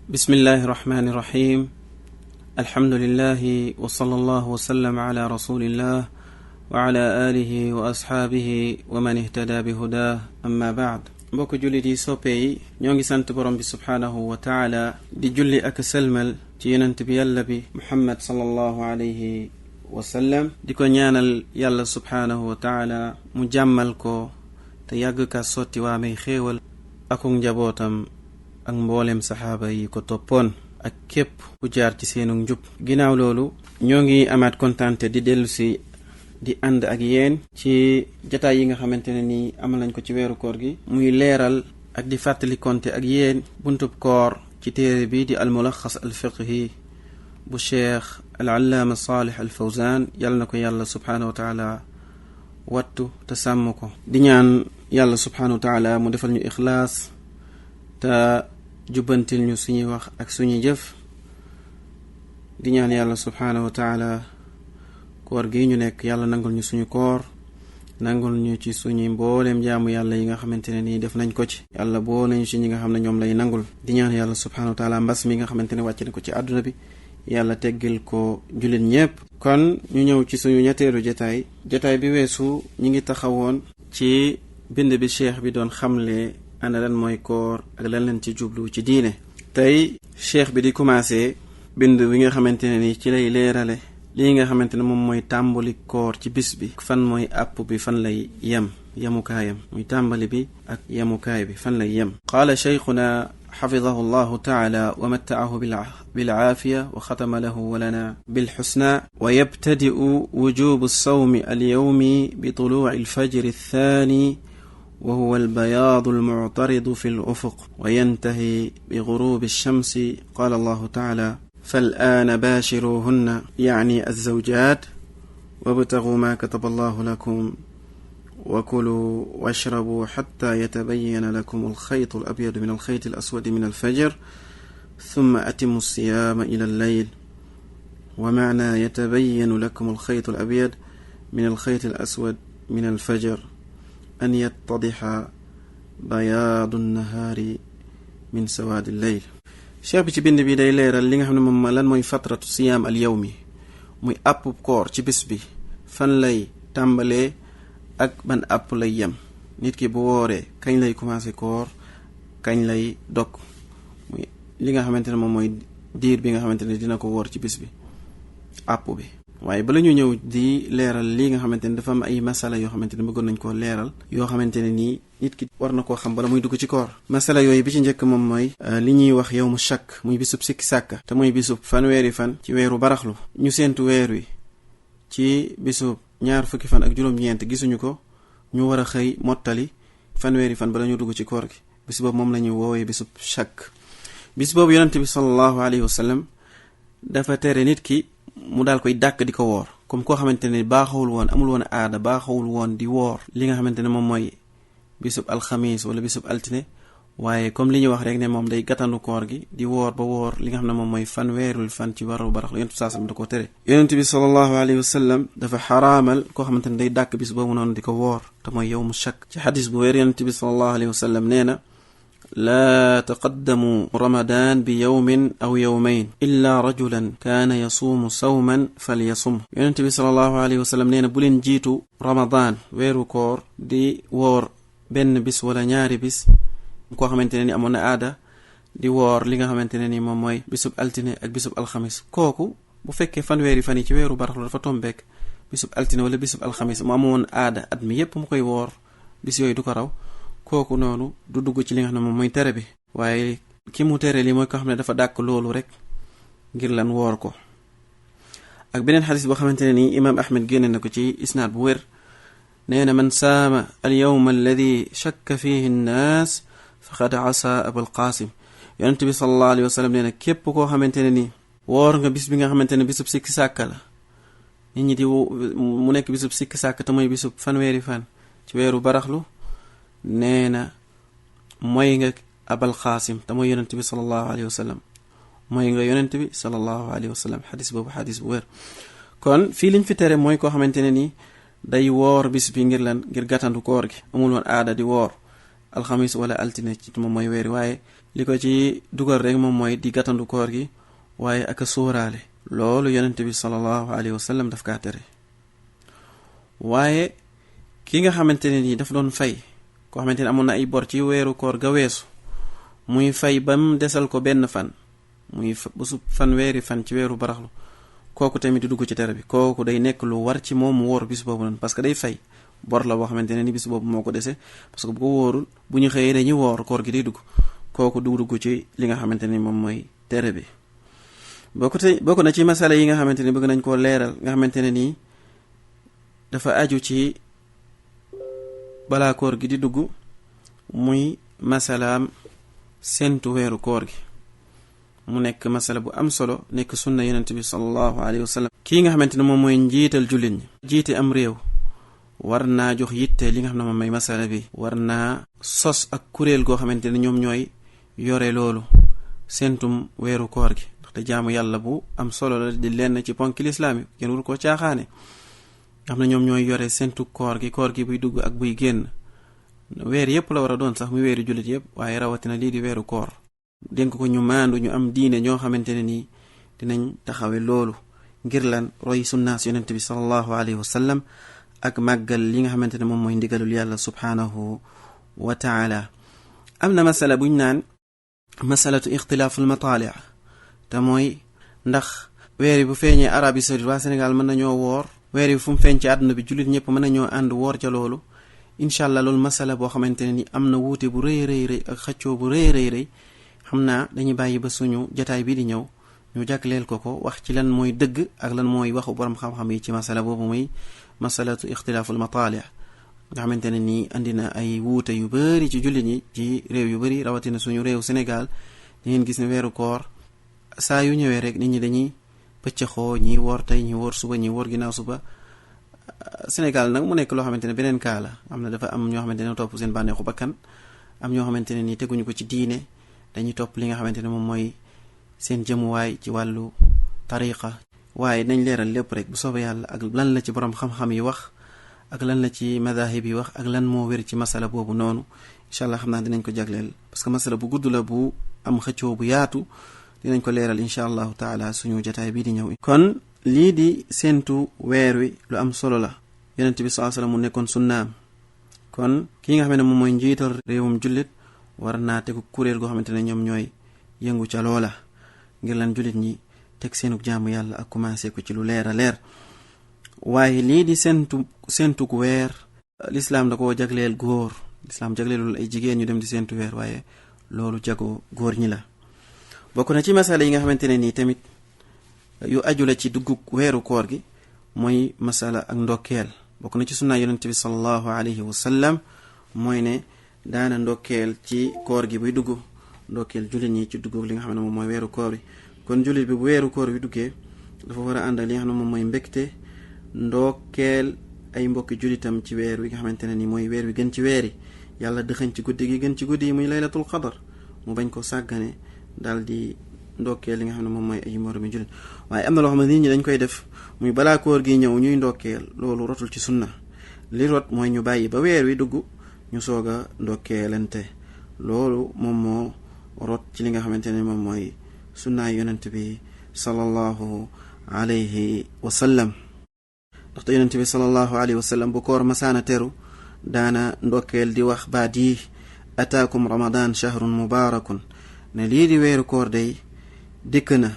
بسم الله الرحمن الرحيم الحمد لله وصلى الله وسلم على رسول الله وعلى آله وأصحابه ومن اهتدى بهداه أما بعد mbokk jullit yi soppe yi ñoo ngi sant borom bi subhaanahu wa taala di julli ak selmal ci yonent bi yàlla bi Muhammad sallallahu alayhi wa sallam di ko ñaanal yàlla subhaanahu wa taala mu jàmmal ko te yàgg ka sotti waa may xéewal akuk njabootam ak mboolem saxaaba yi ko toppoon ak képp ku jaar ci seenu njub ginnaaw loolu ñoo ngi amaat kontaante di dellu si di ànd ak yéen ci jataay yi nga xamante ne nii amal nañ ko ci weeru koor gi muy leeral ak di fàttali konte ak yéen buntub koor ci téere bi di almulaxas alfiqhi bu cheikh al-allaama Saalih al-Fawzaan yàlla na ko yàlla subhaanahu wa taala wattu te sàmm ko di ñaan yàlla subhaanahu wa taala mu defal ñu ixlaas te jubbantil ñu suñuy wax ak suñuy jëf di ñaan yàlla subhaanahu wa taala koor gi ñu nekk yàlla nangul ñu suñu koor nangul ñu ci suñu mbooleem jaamu yàlla yi nga xamante ne nii def nañ ko ci yàlla boo nañu ci ñi nga xam ne ñoom lay nangul di ñaan yàlla subhaanahu wa taala mbas mi nga xamante ne wàcc na ko ci àdduna bi yàlla teggil ko jullit ñépp kon ñu ñëw ci suñu ñetteelu jataay bi weesu ñi ngi taxawoon ci bind bi cheikh bi doon xamle ana lan mooy koor ak lan leen ci jublu ci diine tey cheikh bi di commencé bind bi nga xamante ne nii ci lay leerale lii nga xamante ne moom mooy tàmbali koor ci bis bi fan mooy àpp bi fan lay yem yemukaayam muy tàmbali bi ak yemukaay bi fan lay yem qaala cheikhuna xafidahu llahu taala wa mattaahu bilcaafiya wa xatama lahu wa lana bilxusna wa yabtadi'u wujubu sawmi alyawmi bi tuluuci alfajri althani wa huwa albayaadu almuctaridu fi alufuq wa yantahi bi gurubi alchamsi qaala allahu taala فالآن باشروهن يعني الزوجات وابتغوا ما كتب الله لكم وكلوا واشربوا حتى يتبين لكم الخيط الأبيض من الخيط الأسود من الفجر ثم أتموا الصيام إلى الليل ومعنى يتبين لكم الخيط الأبيض من الخيط الأسود من الفجر أن يتضح بياض النهار من سواد الليل cheikh bi ci bind bi day leeral li nga xam ne moom lan mooy fatratu siyaam al yawmi muy àpp koor ci bis bi fan lay tàmbalee ak ban àpp lay yem nit ki bu wooree kañ lay commencé koor kañ lay dog muy li nga xamante ne moom mooy diir bi nga xamante ne dina ko woor ci bis bi àpp bi waaye bala ñu ñëw di leeral li nga xamante ne dafa am ay masala yoo xamante ne bëggoon nañ koo leeral yoo xamante ne nii nit ki war na koo xam bala muy dugg ci koor masala yooyu bi ci njëkk moom mooy li ñuy wax yawmu shakk muy bisub sikki sàkka te muy bisub fanweeri fan ci weeru baraxlu ñu séentu weer wi ci bisub ñaar fukki fan ak juróom-ñeent gisuñu ko ñu war a xëy mottali fanweeri fan bala ñu dugg ci koor gi bis boobu moom la ñuy woowee bisub shakk bis boobu yonente bi sallallahu alayhi wa sallam dafa tere nit ki mu daal koy dàkk di ko woor comme koo xamante ne baaxawul woon amul woon aada baaxawul woon di woor li nga xamante ne moom mooy bisub alxamis wala bisub altine waaye comme li ñu wax rek ne moom day gàttandu koor gi di woor ba woor li nga xam ne moom mooy fanweerul fan ci waru barax la yonent bi saasam da ko tere yonent bi sallallahu alayhi wa sallam dafa xaraamal koo xamante ne day dàkk bis boobu noonu di ko woor te mooy yawmu shakk ci xadis bu wér yonent bi sallallahu alayhi wa sallam nee na laa taqaddamu ramadan bi yawmin aw yawmayn illa rajulan kaana yasuumu sawman falyasum yonent bi sallallahu alayhi wa sallam nee na bu leen jiitu ramadan weeru koor di woor benn bis wala ñaari bis koo xamante ne ni amoon na aada di woor li nga xamante ne ni moom mooy bisub altine ak bisub alxamis kooku bu fekkee fanweeri fan yi ci weeru baraxlu dafa tombeek bisub altine wala bisub alxamis mu amoon aada at mi yépp mu koy woor bis yooyu du ko raw kooku noonu du dugg ci li nga xam ne moom mooy tere bi waaye ki mu tere li mooy ko xam ne dafa dàkk loolu rek ngir lan woor ko ak beneen xadis boo xamante ne nii imaam Ahmed génne na ko ci isnaad bu wér nee na man saama al yawma alladi shakka fihi nnaas faqad asa abul qasim yonent bi sallallahu alayhi wa sallam nee na képp koo xamante ne nii woor nga bis bi nga xamante ne bisub sikki sàkka la nit ñi di mu nekk bisub sikki sàkka te mooy bisub fanweeri fan ci weeru baraxlu nee na mooy nga abal xaasim te mooy yonent bi sallallahu alayhi wa sallam mooy nga yonent bi sallallahu alayhi wa sallam xadis boobu xadis bu wér kon fii liñ fi tere mooy koo xamante ne nii day woor bis bi ngir lan ngir gàttandu koor gi amul woon aada di woor alxamis wala altine ci moom mooy weer wi waaye li ko ci dugal rek moom mooy di gàttandu koor gi waaye ak a sóoraale loolu yonent bi sallallahu alayhi wa sallam daf kaa tere. waaye ki nga xamante ne nii daf doon fay koo xamante ne amoon na ay bor ci weeru koor ga weesu muy fay ba mu desal ko benn fan muy bésu fanweeri fan ci weeru baraxlu kooku tamit du dugg ci tere bi. kooku day nekk lu war ci moom mu wóor bis boobu noonu parce que day fay bor la boo xamante ne ni bis boobu moo ko dese parce que bu ko wóorul bu ñu xëyee dañuy woor koor gi day dugg kooku du dugg ci li nga xamante ni moom mooy tere bi. bokk na ci masala yi nga xamante ni bëgg nañ koo leeral nga xamante ne nii dafa aju ci balaa koor gi di dugg muy masalaam sentu weeru koor gi mu nekk masala bu am solo nekk sunna yonent bi sallallahu alayhi wa sallam. kii nga xamante ne moom mooy njiital jullit ñi jiite am réew war naa jox yitte li nga xam ne moom mooy masala bi war naa sos ak kuréel goo xamante ne ñoom ñooy yore loolu sentum weeru koor gi ndaxte jaamu yàlla bu am solo la di lenn ci ponki lislaam yi kenn wur koo caaxaane nga xam ne ñoom ñooy yore sentu koor gi buy dugg ak buy génn weer yépp la war a doon sax muy weeri jullit yépp waaye rawatina lii di weeru koor dénk ko ñu maandu ñu am diine ñoo xamante ne nii dinañ taxawe loolu ngir lan roy sunnaas yonent bi sallallahu alayhi wa sallam ak màggal li nga xamante ne moom mooy ndigalul yàlla subhaanahu wa taala. am na masala buñ naan masalatu ixtilaaful mataali te mooy ndax weer yi bu feeñee Arabie Saoudite waa Sénégal mën nañoo woor weer yi fu mu feeñ ci àdduna bi jullit ñëpp mën nañoo ànd woor ca loolu. incha allah loolu masala boo xamante ne ni am na wuute bu rëy rëy ak xëccoo bu rëy rëy xam naa dañuy bàyyi ba suñu jataay bi di ñëw ñu jàkkleel ko wax ci lan mooy dëgg ak lan mooy waxu borom xam-xam yi ci masala boobu muy masalatu ixtilaaful mataali nga xamante ne nii andi na ay wuute yu bari ci jullit ñi ci réew yu bari rawatina suñu réew Sénégal di ngeen gis ne weeru koor saa yu ñëwee rek nit ñi dañuy pëccëxoo ñi woor tey ñi woor suba ñi woor ginnaaw suba. Sénégal nag mu nekk loo xamante ne beneen kaa la am na dafa am ñoo xamante ne topp seen bànneexu bakkan am ñoo xamante ne nii teguñu ko ci diine dañuy topp li nga xamante ne moom mooy seen jëmuwaay ci wàllu tariqa. waaye nañ leeral lépp rek bu soobee yàlla ak lan la ci borom xam-xam yi wax ak lan la ci madahib yi wax ak lan moo wér ci masala boobu noonu incha allah xam naa dinañ ko jagleel parce que masala bu gudd la bu am xëccoo bu yaatu dinañ ko leeral incha allahu taala suñu jotaay bii di ñëw. kon lii di séentu weer wi lu am solo la yonent bi sallallahu alayhi wasallam mu nekkoon sunnaam kon kii nga xam ne moom mooy njiital réewum jullit war naa tegu kuréel goo xamante ne ñoom ñooy yëngu ca loola ngir lan jullit ñi teg seenu jaamu yàlla ak commencé ko ci lu leer a leer. waaye lii di séentu weer lislaam da koo jagleel góor lislaam jagleelul ay jigéen ñu dem di séentu weer waaye loolu jagoo góor ñi la. bokk na ci masala yi nga xamante ne nii tamit yu aju la ci duggu weeru koor gi mooy masala ak ndokkeel. bokk na ci sunna yonent bi sallallahu alayhi wa sallam mooy ne daana ndokkeel ci koor gi buy dugg ndokkeel jullit ñi ci dugg li nga xam ne moom mooy weeru koor bi. kon jullit bi bu weeru koor bi duggee dafa war a ànd ak li nga xam ne moom mooy mbégte ndokkeel ay mbokki jullitam ci weer wi nga xamante ne ni mooy weer wi gën ci weer yi yàlla dëxañ ci guddi gi gën ci guddi yi muy laylatul qadar mu bañ ko sàggane daal di ndokkeel li nga xam ne moom mooy ay moromi jullit. waaye am na loo xam ne nit ñi dañ koy def muy balaa koor gi ñëw ñuy ndokkeel loolu rotul ci sunna li rot mooy ñu bàyyi ba weer wi dugg ñu soog a ndokkeelante loolu moom moo rot ci li nga xamante ne moom mooy sunnaay yonent bi sallallahu alayhi wa sallam. ndaxte yonent bi sallallahu alayhi wa sallam bu koor masaana teru daana ndokkeel di wax baat yi ataakum ramadan shahrun mubarakun ne lii di weeru koor day dikk na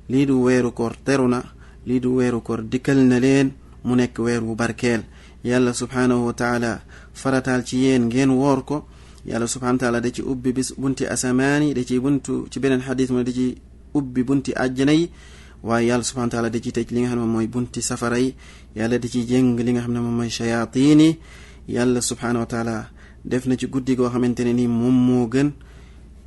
lii du weeru koor teru na lii du weeru koor dikkal na leen mu nekk weer wu barkeel yàlla subhaanahu wa taala farataal ci yéen ngeen woor ko yàlla subhaanahu wa taala da ci ubbi bis bunti asamaani da ci buntu ci beneen xadis mu da ci ubbi bunti àjjana yi waaye yàlla subhaanahu wa taala da ci tëj li nga xam ne moom mooy bunti safara yi yàlla da ci jéng li nga xam ne moom mooy shayatiin yi yàlla subhaanahu wa taala def na ci guddi goo xamante ne ni moom moo gën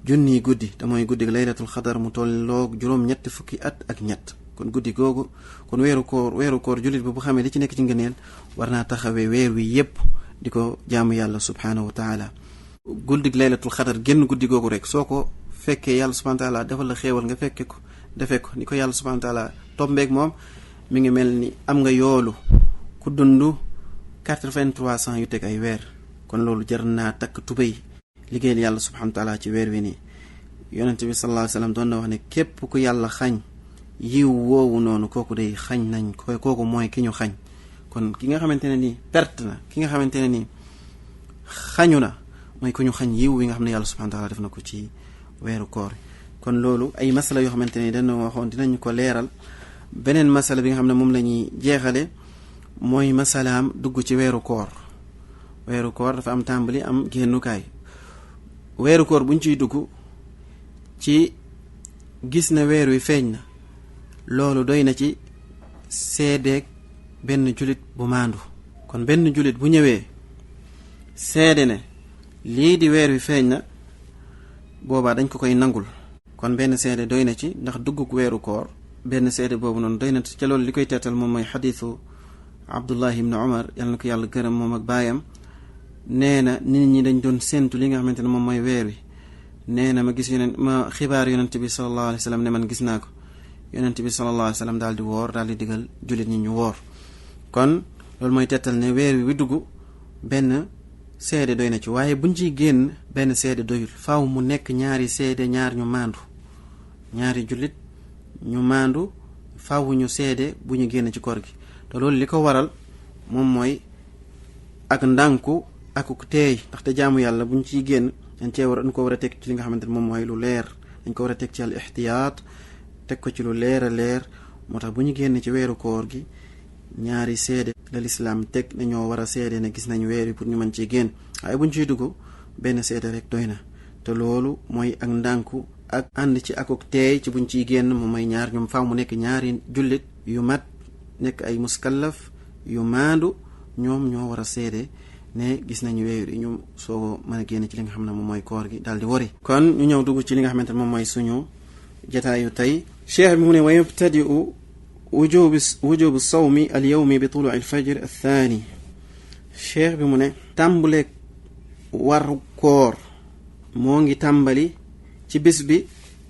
junni guddi te mooy guddi laylatul xadar mu tolloog juróom-ñetti fukki at ak ñett. kon guddi googu kon weeru koor jullit bi bu xamee li ci nekk ci ngëneel war naa taxawee weer wi yépp di ko jaamu yàlla subhaanahu wa taala. guddi laylatul xadar génn guddi googu rek soo ko fekkee yàlla subhaanahu wa taala defal la xéewal nga fekke ko defee ko ni ko yàlla subhaanahu wa taala tombeeg moom mi ngi mel ni am nga yoolu ku dund 8300 yu teg ay weer kon loolu jar naa takk tubéy liggéeyal yàlla subhanahu wa taala ci weer wi nii yonent bi sallallahu alayhi wasallam doon na wax ne képp ku yàlla xañ yiw woowu noonu kooku day xañ nañ kooku mooy ki ñu xañ. kon ki nga xamante ne nii perte na ki nga xamante ne nii xañu na mooy ku ñu xañ yiw wi nga xam ne yàlla subhanahu wa taala def na ko ci weeru koor. kon loolu ay masala yoo xamante ne dañu waxoon dinañ ko leeral. beneen masala bi nga xam ne moom la ñuy jeexale mooy masalaam dugg ci weeru koor. weeru koor dafa am tàmbali am génnukaay. weeru koor buñ ciy dugg ci gis na weer wi feeñ na loolu doy na ci seedeeg benn julit bu maandu. kon benn julit bu ñëwee seede ne lii di weer wi feeñ na boobaa dañ ko koy nangul. kon benn seede doy na ci ndax dugguk weeru koor benn seede boobu noonu doy na ci ca loolu li koy teetal moom mooy xadiisu Abdullah ibn Umar yàlla na ko yàlla gërëm moom ak baayam nee na nit ñi dañ doon séentu li nga xamante ne moom mooy weer wi. nee na ma xibaar yonent bi sallallahu alayhi wa sallam ne man gis naa ko yonent bi sallallahu alayhi wa sallam daal di woor daal di digal jullit ñi ñu woor. kon loolu mooy tettal ne weer wi dugg benn seede doy na ci waaye buñ ciy génn benn seede doyul faaw mu nekk ñaari seede ñaar ñu maandu ñaari jullit ñu maandu faaw ñu seede bu ñu génn ci koor gi. te loolu li ko waral moom mooy ak ndànku ak teey ndaxte jaamu yàlla buñ ciy génn dañ ko war a teg ci li nga xamante ne moom mooy lu leer dañ ko war a teg ci al ixtiyaat teg ko ci lu leer a leer. moo tax bu ñu génn ci weeru koor gi ñaari seede la lislaam teg ne ñoo war a seede ne gis nañ weer wi pour ñu mën ciy génn waaye buñ ciy dugg benn seede rek doy na. te loolu mooy ak ndànku ak ànd ci akuk teey ci buñ ciy génn moom mooy ñaar ñoom faaw mu nekk ñaari jullit yu mat nekk ay muskallaf yu maandu ñoom ñoo war a seede ne gis nañu weer yi ñu soo mën a génn ci li nga xam ne moom mooy koor gi daal di wari. kon ñu ñëw dugg ci li nga xamante ne moom mooy suñu jataayu tey. cheikh bi mu ne wa yabtadi'u wujubu sawmi al yawmi bi tulu'i al fajr al thani. cheikh bi mu ne tàmbaleeg waru koor moo ngi tàmbali ci bis bi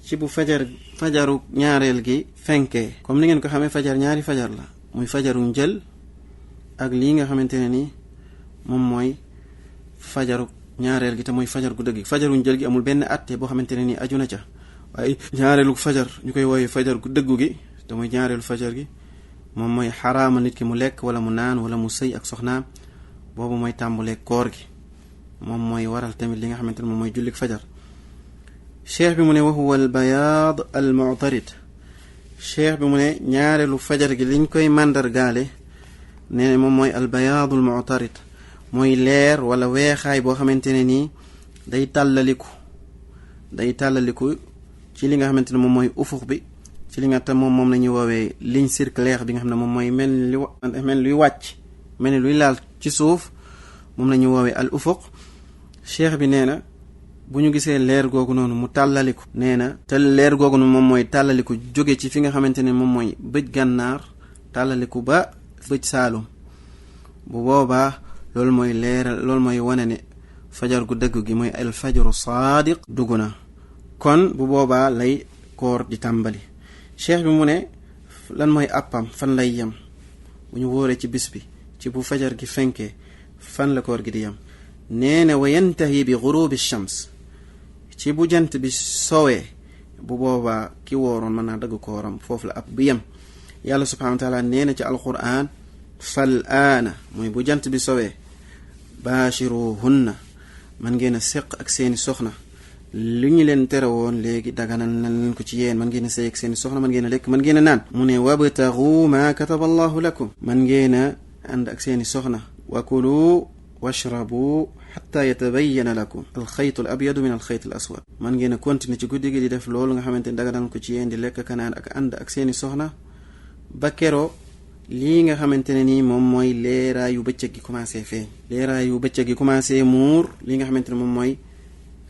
ci bu fajaru ñaareel gi fenkee. comme ni ngeen ko xamee fajar ñaari fajar la muy fajaru njël ak lii nga xamante ne ni moom mooy fajaru ñaareel gi te mooy fajar gu dëgg gi. fajaru njël gi amul benn atte boo xamante ne ni aju na ca waaye ñaareelu fajar ñu koy wooye fajar gu dëggu gi te mooy ñaareelu fajar gi moom mooy xaraama nit ki mu lekk wala mu naan wala mu sëy ak soxnaam boobu mooy tàmbulee koor gi moom mooy waral tamit li nga xamante ne moom mooy jullik fajar. cheikh bi mu ne wa huwa al bayaad al mu'tarid. cheikh bi mu ne ñaareelu fajar gi liñ koy màndargaale nee na moom mooy al bayaadul mu'tarid mooy leer wala weexaay boo xamante ne nii day tàllaliku ci li nga xamante ne moom mooy ufux bi ci li nga tam moom la ñuy woowee ligne circulaire bi nga xam ne moom mooy mel ni luy wàcc mel ni luy laal ci suuf moom la ñuy woowee al ufuq. cheikh bi nee na bu ñu gisee leer googu noonu mu tàllaliku nee na te leer googu noonu moom mooy tàllaliku jóge ci fi nga xamante ne moom mooy bëj gànnaar tàllaliku ba bëj saalum bu boobaa loolu mooy leeral loolu mooy wane ne fajar gu dëgg gi mooy al fajaru saadiq dugg na. kon bu boobaa lay koor di tàmbali. cheikh bi mu ne lan mooy àppam fan lay yem bu ñu wóoree ci bis bi ci bu fajar gi fenkee fan la koor gi di yem. nee na wa yantahi bi gurubi shams ci bu jant bi sowee bu boobaa ki wooroon mën naa dagg kooram foofu la ab bi yem. yàlla subhanahu wa taala nee na ci alquran fal aana mooy bu jant bi sowee baashiruhunna man ngeen a séq ak seeni soxna li ñu leen tere woon léegi daganal na leen ko ci yéen man ngeen a sëy ak seeni soxna man ngeen a lekk man ngeen a naan. mu ne wabtagu ma kataba allahu lakum man ngeen a ànd ak seeni soxna wa kulu washrabu xatta yatabayyana lakum alxaytu al abyadu min alxayt al aswad man ngeen a continuer ci guddi gi di def loolu nga xamante ni daganal ko ci yéen di lekk kanaan ak ànd ak seeni soxna ba keroo lii nga xamante ne nii moom mooy leeraayu bëccëg gi commencé feeñ leeraayu bëccëg gi commencé muur li nga xamante ne moom mooy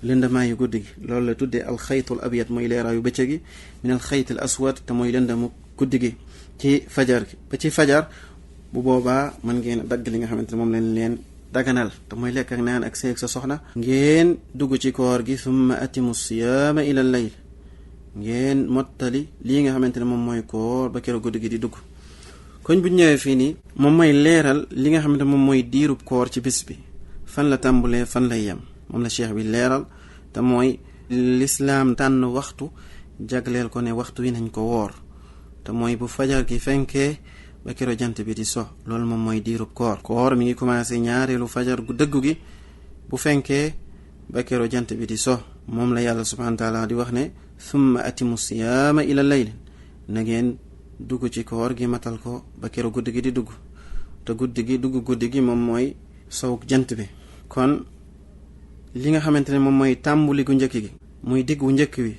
lëndamaayu guddi gi loolu la tuddee alxaytul abyad mooy leeraayu bëccëg gi min alxaytil aswad te mooy lëndamu guddi gi ci fajar gi ba ci fajar bu boobaa mën ngeen dagg li nga xamante ne moom lañ leen daganal te mooy lekk ak naan ak seeg sa soxna ngeen dugg ci koor gi summa atimu siyaama ila layl ngeen mottali lii nga xamante ne moom mooy koor ba keroog guddi gi di dugg. kon bu ñëwee fii nii moom mooy leeral li nga xamante ne moom mooy diirub koor ci bis bi fan la tàmbulee fan lay yem moom la cheikh bi leeral te mooy lislaam tànn waxtu jagleel ko ne waxtu wi nañ ko woor te mooy bu fajar gi fenkee ba kero jant bi di so loolu moom mooy diirub koor mi ngi commencé ñaareelu fajar gu dëggu gi bu fenkee ba kero jant bi di so moom la yàlla subhanahu wa taala di wax ne thumma atimu siyaama ila layl na ngeen dugg ci koor gi matal ko ba kero guddi gi di dugg te guddi gi moom mooy sowuk jant bi kon li nga xamante ne moom mooy tàmbuli gu njëkk gi muy diggu njëkk wi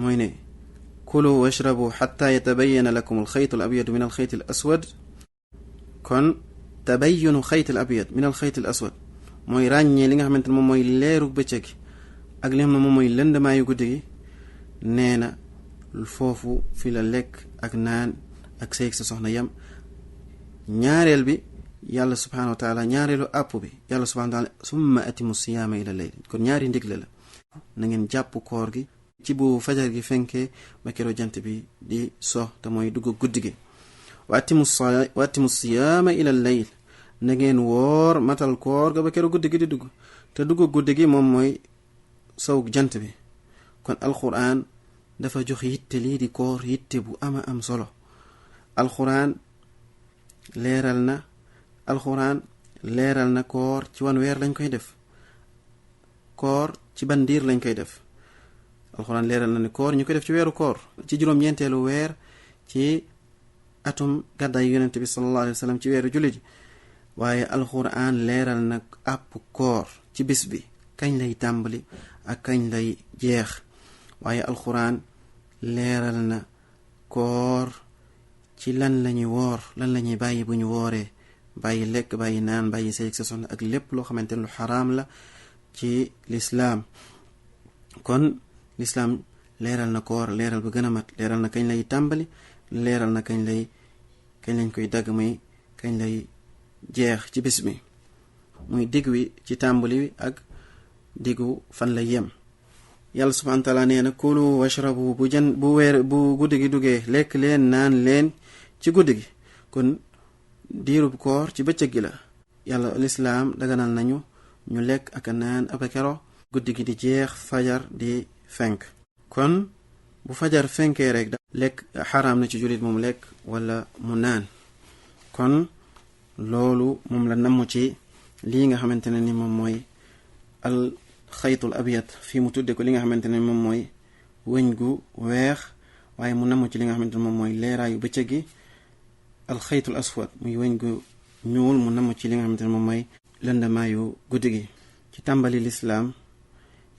mooy ne kulu washrabu xatta yatabayana lakum alxaytu al abyadu min alxayti al aswad kon tabayunu xayt al abyad min alxayti al aswad mooy ràññee li nga xamante ne moom mooy leeru bëccëg ak li nga xam ne moom mooy lëndamaayu guddi gi nee na foofu fi la lekk ak naan ak sëy sa soxna yam ñaareel bi yàlla subhanahu wa taala ñaareelu àpp bi yàlla subhanahu wa taala summa atimu siyaama ila layl kon ñaari ndigle la na ngeen jàpp koor gi ci bu fajar gi fenkee ba keroo jant bi di so te mooy dugg guddi gi wa atimu siyaama ila layl na ngeen woor matal koor ga ba keroo guddi gi di dugg te dugg guddi gi moom mooy sowug jant bi kon alquran dafa jox yitte lii di koor yitte bu ama am solo alquran leeral na koor ci wan weer lañ koy def koor ci ban diir lañ koy def alxuraan leeral na ne koor ñu koy def ci weeru koor ci juróom-ñeenteelu weer ci atum gàddaay yonent bi sallallahu alayhi wa sallam ci weeru jullit waaye alxuraan leeral na àpp koor ci bis bi kañ lay tàmbali ak kañ lay jeex waaye alxuraan leeral na koor ci lan lañuy woor lan lañuy bàyyi bu ñu wooree bàyyi lekk bàyyi naan bàyyi sëy sa soxna ak lépp loo xamante ne lu xaraam la ci lislaam kon lislaam leeral na koor leeral bu gën a mat leeral na kañ lay tàmbali leeral na kañ lañ koy dagg muy kañ lay jeex ci bis bi muy digg wi ci tàmbali wi ak diggu fan lay yem yàlla subhanahu wa taala nee na kulu washrabu bu guddi gi duggee lekk leen naan leen ci guddi gi kon diirub koor ci bëccëg gi la yàlla lislaam daganal nañu ñu lekk ak naan ab kero guddi gi di jeex fajar di fenk kon bu fajar fenkee rek da lekk xaraam na ci jullit moom lekk wala mu naan kon loolu moom la namm ci lii nga xamante ne ni moom mooy al xaytul abyad fii mu tudde ko li nga xamante ne moom mooy wëñ gu weex waaye mu namm ci li nga xamante ne moom mooy leeraayu bëccëg gi al xaytul aswad muy wëñ gu ñuul mu namm ci li nga xamante ne moom mooy lëndamaayu guddi gi ci tàmbali lislaam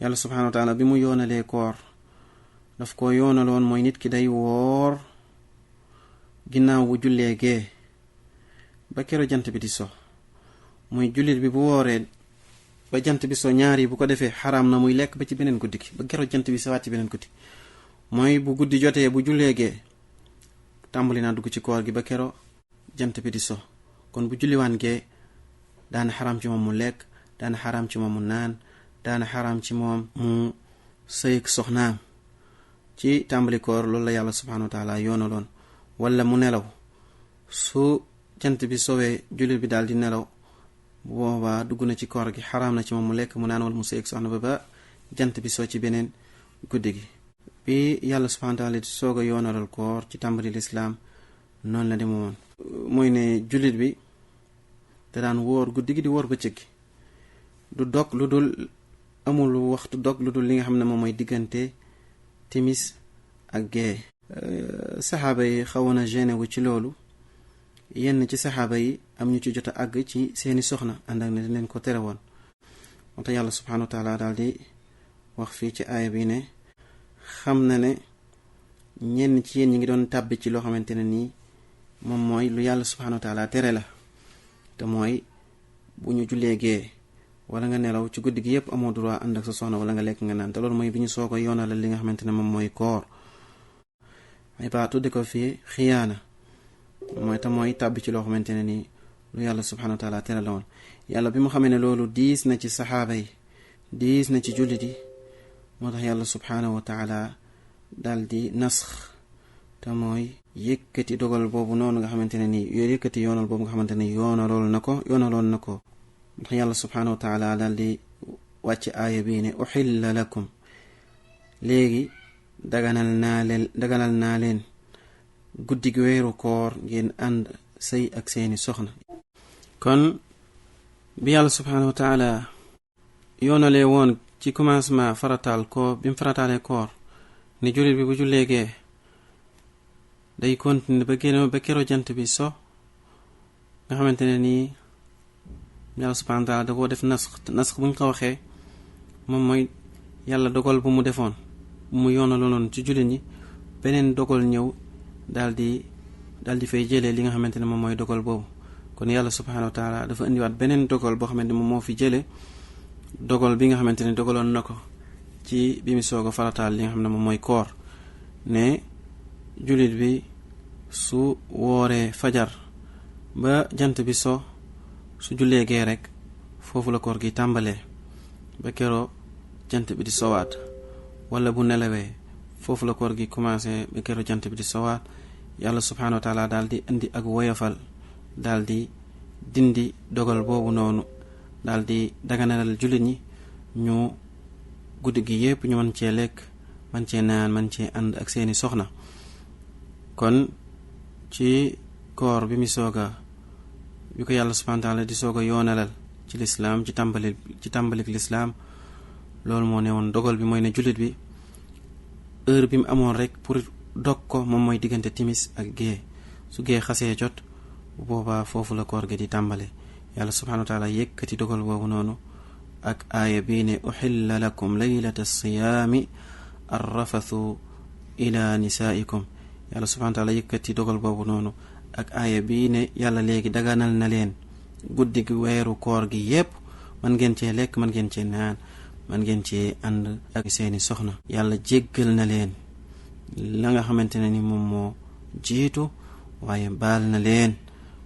yàlla subhanahu wa taala bi mu yoonalee koor daf ko yoonaloon mooy nit ki day woor ginnaaw bu jullee gee ba kero jant bi di so muy jullit bi bu wooree ba jant bi so ñaari bu ko defee xaraam na muy lekk ba ci beneen guddi gi ba kero jant bi sawaat ci beneen guddi mooy bu guddi jotee bu jullee gee tàmbali naa dugg ci koor gi ba kero jant bi di so kon bu julliwaan gee daana xaraam ci moom mu lekk daana xaraam ci moom mu naan daana xaraam ci moom mu sëyk soxnaam ci tàmbali koor loolu la yàlla subhanahu wa taala yoonaloon wala mu nelaw su jant bi sowee jullit bi daal di nelaw bu boobaa dugg na ci koor gi xaraam na ci moom mu lekk mu naan wala mu sëyk soxna ba jant bi soo ci beneen guddi gi bi yàlla subhanahu wa taala di soog a yoonalal koor ci tàmbali lislaam noonu la demoon mooy ne jullit bi te daan wóor guddi gi di wóor bëccëg gi du dog lu dul amul waxtu dog lu dul li nga xam ne moom mooy diggante timis ak gee saxaaba yi xawoon a gêné wu ci loolu yenn ci saxaaba yi am ñu ci jot a àgg ci seeni soxna ànd ak ne leen ko tere woon moo tax yàlla subhanahu wa taala daal di wax fii ci aaya bi ne xam na ne ñenn ci yéen ñi ngi doon tàbbi ci loo xamante ne nii moom mooy lu yàlla subhanahu wa taala tere la te mooy bu ñu jullee gee wala nga nelaw ci guddi gi yëpp amoo droit ànd ak sa soxna wala nga lekk nga naan te loolu mooy bi ñu soo ko yoonalal li nga xamante ne moom mooy koor ay ba tudde ko fii xiyaana mooy te mooy tàbbi ci loo xamante ne nii lu yàlla subhanahu wa taala tere la woon yàlla bi mu xamee ne loolu diis na ci saxaaba yi diis na ci jullit yi moo tax yàlla subhanahu wa taala daal di nasx te mooy yëkkati dogal boobu noonu nga xamante ne nii yëkkati yoonal boobu nga xamante ne yoonaloon na ko moo tax yàlla subhanahu wa taala daal di wàcc aaya bii ne uxilla lakum léegi daganal naa leen guddig weeru koor ngeen ànd sëy ak seeni soxna. kon bi yàlla subhaanahu wa taala yoonalee woon ci commencement farataal koor bi mu farataalee koor ni jullit bi bu julleegee day continuer ba keroo jant bi so nga xamante ne nii yàlla subhaanahu wa taala da koo def nasx bu ñu ko waxee moom mooy yàlla dogal bu mu defoon bu mu yoonaloon ci jullit ñi beneen dogal ñëw daal di fay jëlee li nga xamante ne moom mooy dogal boobu. kon yàlla subhaanahu wa taala dafa indiwaat beneen dogal boo xamante ne moom moo fi jëlee dogal bi nga xamante ne dogaloon na ko ci bi mu soog a farataal li nga xam ne moom mooy koor ne jullit bi su wooree fajar ba jant bi so su jullee gee rek foofu la koor gi tàmbalee ba keroo jant bi di sowaat wala bu nelawee foofu la koor gi commencé ba keroo jant bi di sowaat. yàlla subhaanahu wa taala daal di indi ak woyofal daal di dindi dogal boobu noonu daal di daganalal jullit ñi ñu guddi gi yépp ñu mën cee lekk mën cee naan mën cee ànd ak seeni soxna. kon ci koor bi ko yàlla subhaanahu wa taala di soog a yoonalal ci lislaam ci tàmbalik lislaam loolu moo ne woon dogal bi mooy ne jullit bi heure bi mu amoon rek pour dog ko moom mooy diggante timis ak gée su gée xasee jot bu boobaa foofu la koor gi di tàmbale. yàlla subhaanahu wa taala yëkkati dogal boobu noonu ak aaya bii ne uxilla lakum laylata siyaami arrafathu ila nisaaikum. yàlla subhaanahu wa taala yëkkati dogal boobu noonu ak aaya bii ne yàlla léegi daganal na leen guddi gi weeru koor gi yépp man ngeen cee lekk man ngeen cee naan man ngeen cee ànd ak seeni soxna. yàlla jéggal na leen la nga xamante ne ni moom moo jiitu waaye baal na leen.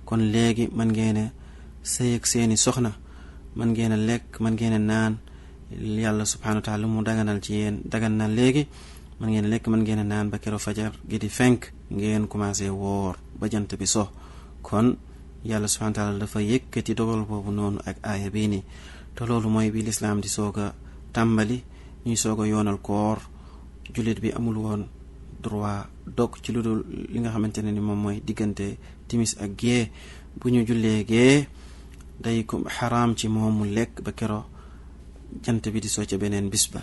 kon léegi man ngeen a sëy ak seeni soxna man ngeen a lekk man ngeen a naan yàlla subhaanahu wa taala lu mu daganal ci yéen dagan na léegi man ngeen a lekk man ngeen a naan ba keroo fajar gi di fenk ngeen commencé woor ba jant bi so. kon yàlla subhaanahu wa taala dafa yëkkati dogal boobu noonu ak aaya bii nii te loolu mooy bi lislaam di soog a tàmbali ñuy soog a yoonal koor jullit bi amul woon droit dog ci lu dul li nga xamante ne ni moom mooy diggante timis ak gée bu ñu jullee gée day ko xaraam ci moomu lekk ba keroo jant bi di soo ca beneen bis ba.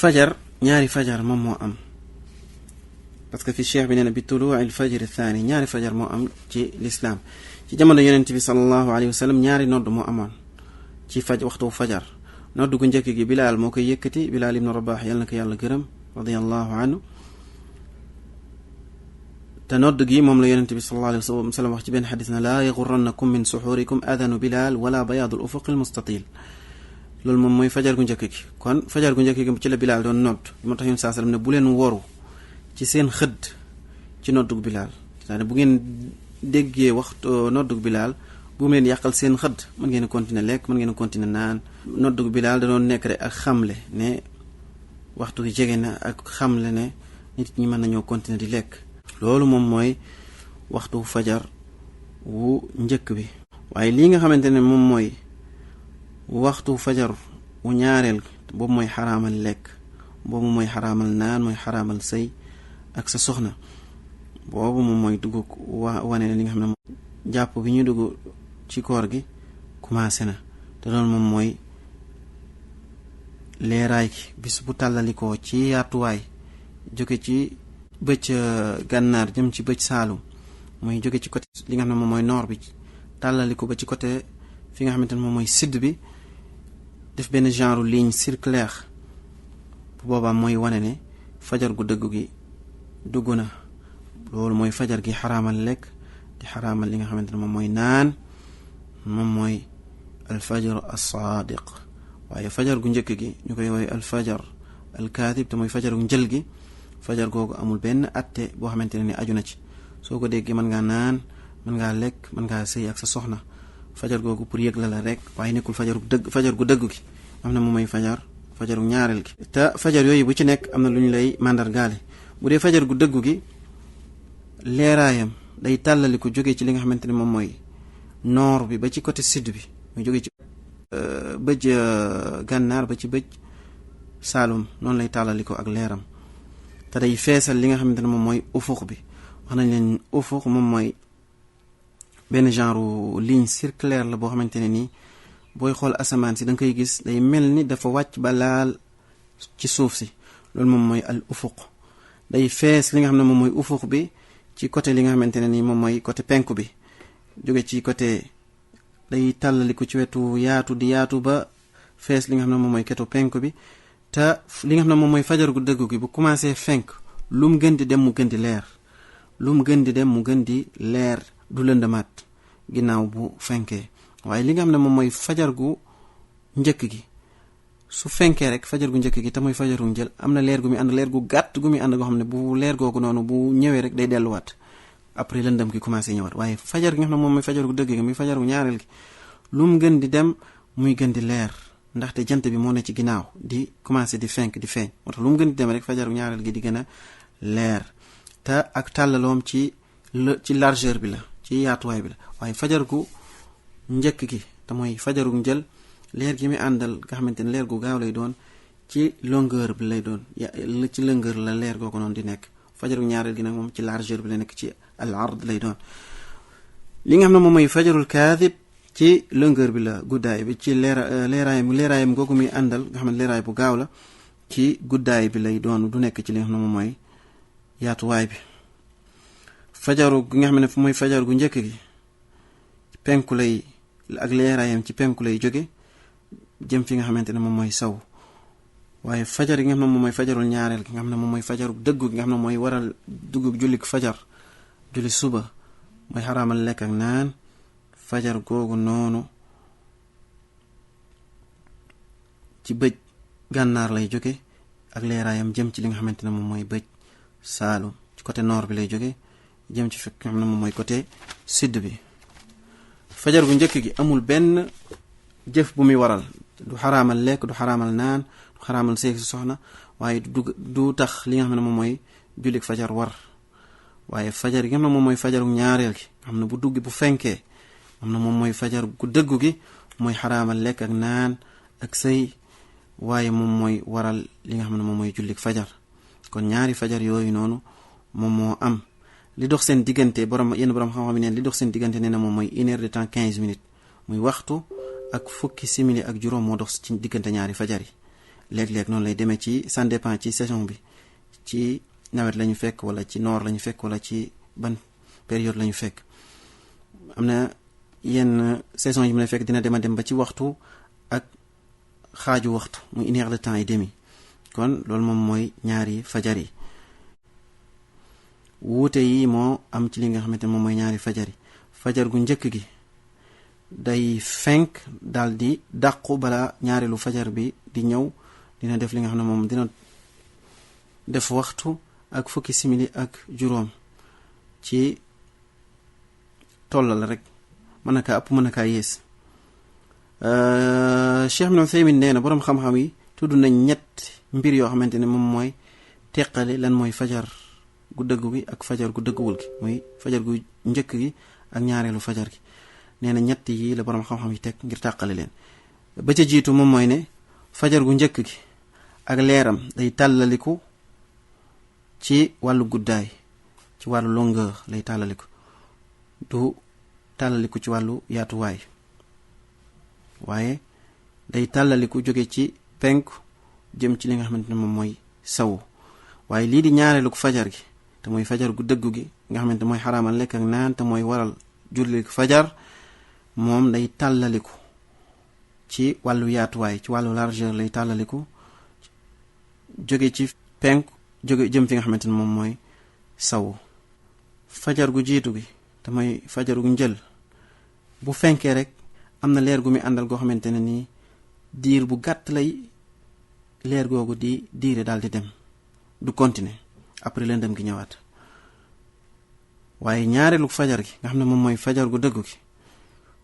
fajar ñaari fajar moom moo am parce que fi cheikh bi nee na bi tuluu al fajr thani ñaari fajar moo am ci lislaam ci jamono yonent bi sallallahu alayhi wa sallam ñaari nodd moo amoon ci waxtu fajar. nodd gu njëkk gi bilaal moo koy yëkkati bilaal ibnu rabax yàlla na ko yàlla gërëm radiyallahu anhu te nodd gi moom la yonent bi sallallahu alayhi wa sallam wax ci benn xadis na laa yaxurannakum min suxurikum adanu bilaal wala bayaadu al ufuq al mustatil. loolu moom mooy fajar gu njëkk gi. kon fajar gu njëkk gi ci la bilaal doon nodd moo tax yonent saa sallam ne bu leen woru ci seen xëdd ci noddug bilaal c'est-à-dire bu ngeen déggee waxtu noddug bilaal bu mu leen yàqal seen xëdd mën ngeen a continuer lekk mën ngeen a continuer naan. noddug bilaal da doon nekk rek ak xamle ne waxtu gi jege na ak xamle ne nit ñi mën nañoo continuer di lekk. loolu moom mooy waxtu fajar wu njëkk bi. waaye lii nga xamante ne moom mooy waxtu fajar wu ñaareel boobu mooy xaraamal lekk boobu mooy xaraamal naan mooy xaraamal sëy ak sa soxna boobu moom mooy dugg wane li nga xam ne jàpp bi ñu dugg ci koor gi commencé na te loolu moom mooy leeraay gi bis bu tàllalikoo ci yaatuwaay jóge ci bëj gànnaar jëm ci bëj saalum mooy jóge ci côté li nga xam ne moom mooy nord bi tàllaliko ba ci côté fi nga xamante ne moom mooy sud bi def benn genre ligne circulaire bu boobaa mooy wane ne fajar gu dëgg gi dugg na. loolu mooy fajar gi xaraamal lekk di xaraamal li nga xamante ne moom mooy naan moom mooy alfajar as-saadiq. waaye fajar gu njëkk gi ñu koy woowee alfajar alkaatib te mooy fajar gu njël gi fajar googu amul benn atte boo xamante ne ni aju na ci soo ko déggee mën ngaa naan mën ngaa lekk mën ngaa sëy ak sa soxna fajar googu pour yëg la rek waaye nekkul fajar gu dëgg gi am na moom mooy fajaru ñaareel gi. te fajar yooyu bu ci nekk am na lu ñu lay màndargaale. bu dee fajar gu dëggu gi leeraayam day tàllali ko jógee ci li nga xamante ne moom mooy nord bi ba ci côté sud bi muy jógee ci bëj gànnaar ba ci bëj saalum noonu lay tàllaliko ak leeram te day feesal li nga xamante ne moom mooy ufuq bi. wax nañ leen ufuq moom mooy benn genre ligne circulaire la boo xamante ne nii booy xool asamaan si da nga koy gis day mel ni dafa wàcc ba laal ci suuf si, loolu moom mooy al ufuq. day fees li nga xam ne moom mooy ufuq bi ci côté li nga xamante ne nii moom mooy côté penku bi, jóge ci côté day tàllaliku ci wetu yaatu di yaatu ba fees li nga xam ne moom mooy ketu penku bi. te li nga xam ne moom mooy fajar gu dëggu gi bu commencé fenk lu mu gën di dem mu gën di leer, lu mu gën di dem mu gën di leer, du lëndamaat ginnaaw bu fenkee. waaye li nga xam ne moom mooy fajar gu njëkk gi su fenkee rek fajar gu njëkk gi te mooy fajaru njël am na leer gu muy ànd, leer gu gàtt gu muy ànd goo xam ne bu leer googu noonu bu ñëwee rek day delluwaat après lëndëm gi commencé ñëwaat. waaye fajar gi nga xam ne moom mooy fajar gu dëgg gi muy fajar gu ñaareel gi lu mu gën di dem muy gën di leer, ndaxte jant bi moo ne ci ginnaaw di commencé di fenk di feeñ, moo tax lu mu gën di dem rek fajar gu ñaareel gi di gën a leer. te ak tàllaloom ci largeur bi la, ci yaatuwaay bi la. waaye fajar gu njëkk gi te mooy fajaru njël leer gi muy àndal nga xamante ne leer gu gaaw lay doon, ci longueur bi lay doon, ci longueur la leer googu noonu di nekk. fajaru ñaareel gi nag moom ci largeur bi la nekk, ci al ard lay doon. li nga xam ne moom mooy fajarul kaadib ci longueur bi la, guddaay bi ci leeraayam googu muy àndal nga xam ne leeraay bu gaaw la, ci guddaay bi lay doon, du nekk ci li nga xam ne moom mooy yaatuwaay bi. fajaru gi nga xam ne mooy fajar gu njëkk gi penku lay ak leeraayam ci penku lay jóge jëm fi nga xamante ne moom mooy saw. waaye fajar yi nga xam ne moom mooy fajarul ñaareel gi nga xam ne moom mooy fajaru dëggu gi nga xam ne mooy waral dugg jullik fajar, julli suba, mooy xaraamal lekk ak naan. fajar googu noonu ci bëj gànnaar lay jóge ak leeraayam jëm ci li nga xamante ne moom mooy bëj saalum, ci côté nord bi lay jóge jëm ci fekk nga xam ne moom mooy côté sud bi. fajar gu njëkk gi amul benn jëf bu muy waral, du xaraamal lekk, du xaraamal naan, du xaraamal seeg si soxna, waaye du tax li nga xam ne moom mooy jullik fajar war. waaye fajar gi nga xam ne moom mooy fajaru ñaareel gi nga xam ne bu dugg bu fenkee am na moom mooy fajar gu dëggu gi, mooy xaraamal lekk ak naan ak sëy, waaye moom mooy waral li nga xam ne moom mooy jullik fajar. kon ñaari fajar yooyu noonu moom moo am. li dox seen diggante yenn borom xam-xam yi neen li dox seen diggante nee na moom mooy 1 heure de temps 15 minutes, muy waxtu ak fukki simili ak juróom moo dox ci diggante ñaari fajar yi. léeg-léeg noonu lay demee ci ça dépend ci saison bi, ci nawet la ñu fekk wala ci noor la ñu fekk wala ci ban période la ñu fekk. am na yenn saison yi mu lay fekk dina dem ba ci waxtu ak xaaju waxtu, muy 1 heure de temps et demi. kon loolu moom mooy ñaari fajar yi. wuute yi moo am ci li nga xamante ne moom mooy ñaari fajar yi. fajar gu njëkk gi day fenk daal di dàqu bala ñaareelu fajar bi di ñëw, dina def li nga xam ne moom dina def waxtu ak fukki simili ak juróom ci tollal rek, mën na kaa ëpp mën na kaa yées. Cheikh Ibn Uthaymin nee na boroom xam-xam yi tudd nañ ñett mbir yoo xamante ne moom mooy teqale lan mooy fajar gu dëggu gi ak fajar gu dëgguwul gi, muy fajar gu njëkk gi ak ñaareelu fajar gi. nee na ñett yi la boroom xam-xam yi teg ngir tàqale leen. ba ca jiitu moom mooy ne fajar gu njëkk gi ak leeram day tàllaliku ci wàllu guddaay, ci wàllu longueur lay tàllaliku, du tàllaliku ci wàllu yaatuwaay. waaye day tàllaliku jóge ci penku jëm ci li nga xamante ne moom mooy sawu. waaye lii di ñaareelu fajar gi te mooy fajar gu dëggu gi nga xamante mooy xaraamal lekk ak naan te mooy waral julli fajar, moom day tàllaliku ci wàllu yaatuwaay, ci wàllu largeur lay tàllaliku jóge ci penku jóge jëm fi nga xamante ne moom mooy sawu. fajar gu jiitu gi te mooy fajar gu njël bu fenkee rek am na leer gu muy àndal goo xamante ne nii diir bu gàtt lay leer googu di diire daal di dem, du continuer après lëndëm gi ñëwaat. waaye ñaareelu fajar gi nga xam ne moom mooy fajar gu dëggu gi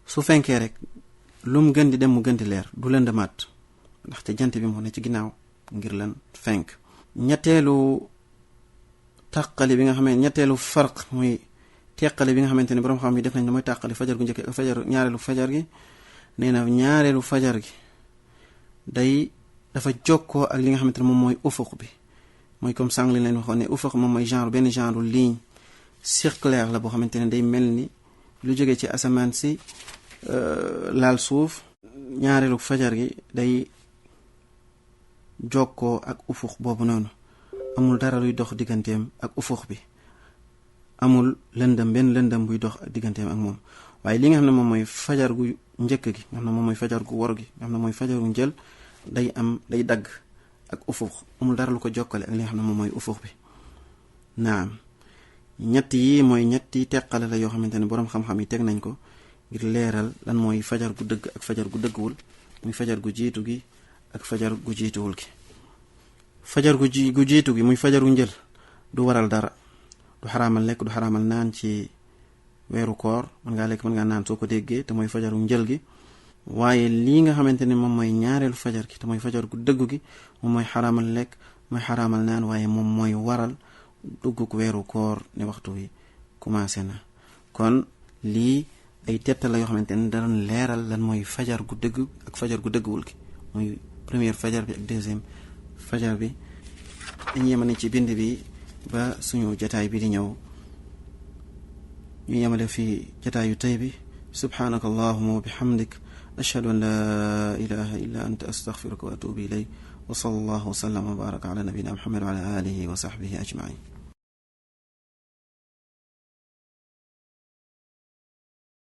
su fenkee rek lu mu gën di dem mu gën di leer, du lëndëmaat ndaxte jant bi moo ne ci ginnaaw ngir lan fenk. ñetteelu tàqali bi nga xam ne ñetteelu farq mooy teqale bi nga xamante ne borom xam yi def nañ ne mooy tàqali fajar gu njëkk ak fajar ñaareelu fajar gi neena ñaarelu fajar gi day dafa jokkoo ak li nga xamantene mom moy ufuq bi moy comme sang li leen waxone ufuq mom moy genre ben genre ligne circulaire la bo xamantene day melni lu jóge ci asaman si laal suuf ñaarelu fajar gi day jokkoo ak ufuq boobu noonu amul dara luy dox digganteem ak ufuq bi amul lëndëm benn lëndëm buy dox digganteem ak moom waaye li nga xam ne moom mooy fajar gu njëkk gi nga xam ne moom mooy fajar gu wor gi nga xam ne mooy fajar gu njël day dagg ak ufuq amul dara lu ko jokkale ak li nga xam ne moom mooy ufuq bi naam ñett yi mooy ñetti teqale la yoo xamante ne boroom xam-xam yi teg nañ ko ngir leeral lan mooy fajar gu dëgg ak fajar gu dëggwul muy fajar gu jiitu gi ak fajar gu jiituwul gi fajar gu jiitu gi muy fajaru njël du waral dara du xaraamal lekk du xaraamal naan ci weeru koor mën ngaa lekk mën ngaa naan soo ko déggee te mooy fajaru njël gi waaye lii nga xamante ne moom mooy ñaareelu fajar gi te mooy fajar gu dëggu gi moom mooy xaraamal lekk mooy xaraamal naan waaye moom mooy waral dugguk weeru koor ne waxtu wi commencé na kon lii ay tettal la yoo xamante ne da doon leeral lan mooy fajar gu dëgg ak fajar gu dëggwul gi muy première fajar bi ak deuxième fajar bi dañu yemane ci bind bi ba suñu jataay bi di ñëw ñu yemale fi jataayu tey bi subhanaka allahumma wa bihamdik ashhadu an la ilaha illa anta astaghfiruka wa atubu ilayk wa sallallahu wa sallam wa baraka ala nabiyyina muhammad wa ala alihi wa sahbihi ajma'in